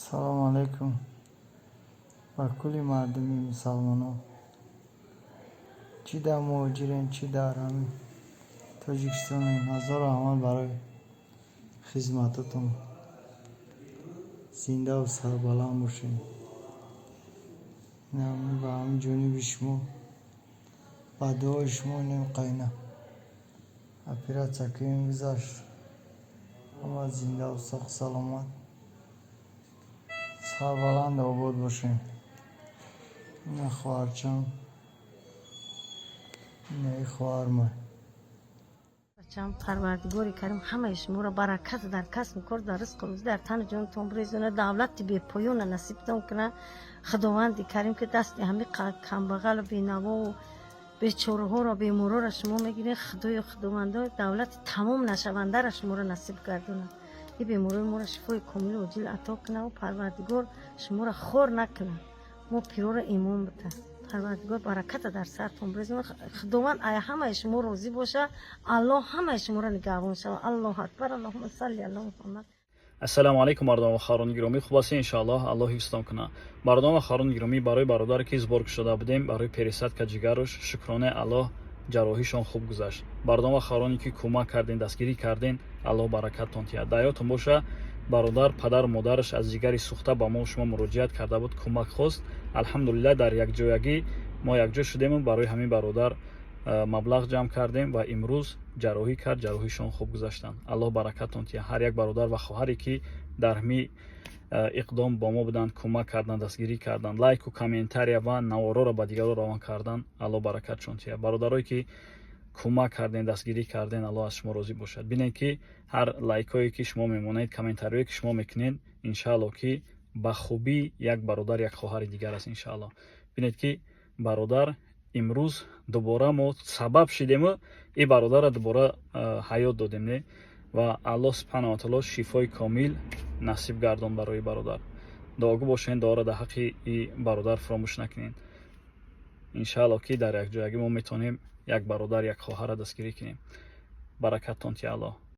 Салому алайкум ба кулли мардуми мусалмонон, чӣ дар муҳоҷирем, чӣ дар ҳамин Тоҷикистонем. Ҳазор раҳмат барои хизматотон. Зиндаву сарбаланд бошед. Ба ҳамин ҷониби шумо, ба дуои шумо инем қайна оператсия кунем, гузашт. Ҳама зиндаву соғу саломат, сарбаланду обод бошем. Ина хоҳарчам, инаи хоҳармай. Бачам, Парвардигори Карим ҳамаи шуморо баракат дар касбу кор, дар ризқу рӯзӣ, дар тану ҷонтон бирезонад, давлати бепоёна насибтон кунад. Худованди Карим, ки дасти ҳами камбағалу бенавову бечораҳоро, беморҳоро шумо мегиред, Худоё, Худовандо, давлати тамом нашавандаро шуморо насиб гардонад. Ин беморои моро шифои комилу оҷил ато кунаву Парвардигор шуморо хор накунад, мо пироро имон битад. Парвардигор бараката дар сартон бирезонад. Худованд ай ҳамаи шумо розӣ боша. Аллоҳ ҳамаи шуморо нигаҳбон шава. Аллоҳу акбар, аллоҳума салли ало Муҳаммад. Ассалому алайкум, мардон ва хоҳарони гиромӣ. Хуб ҳастед, иншоаллоҳ. Аллоҳ ҳифзтон кунад. Мардон ва хоҳарони гиромӣ, барои бародаре ки сбор кушода будем барои пересадка ҷигаруш, шукронаи Аллоҳ, ҷарроҳишон хуб гузашт. Мардон ва хоҳароне ки кӯмак карден, дастгирӣ карден, Аллоҳ баракаттон диҳад. Дар ёдтон боша, бародар падару модараш аз ҷигари сӯхта ба мо шумо муроҷиат карда буд, кӯмак хост. Алҳамдулиллаҳ, дар якҷоягӣ мо якҷо шудему барои ҳамин бародар маблағ ҷамъ кардем ва имрӯз ҷарроҳӣ кард, ҷарроҳишон хуб гузаштанд. Аллоҳ баракаттон диҳад. Ҳар як бародар ва хоҳаре ки дар ҳамин иқдом бо мо буданд, кӯмак карданд, дастгирӣ карданд, лайку комментария ва навороро ба дигарон равон карданд, Аллоҳ баракатшон диҳад. Бародарое ки кӯмак кардем, дастгирӣ кардем, Аллоҳ аз шумо розӣ бошад. Бинед, ки ҳар лайкҳое ки шумо мемонед, комментариҳое ки шумо мекунед, иншаалло, ки ба хубӣ як бародар, як хоҳари дигар аст, иншаалло. Бинед, ки бародар имрӯз дубора мо сабаб шидему ин бародарро дубора ҳаёт додем, не? Ва Аллоҳ субҳанау ватаоло шифои комил насиб гардон барои бародар. Дуогӯ бошед, дуоро дар ҳаққи и бародар фаромӯш накунед. Иншаалло, ки дар якҷоягӣ мо метавонем як бародар, як хоҳарро дастгирӣ кунем. Баракаттон ти Аллоҳ.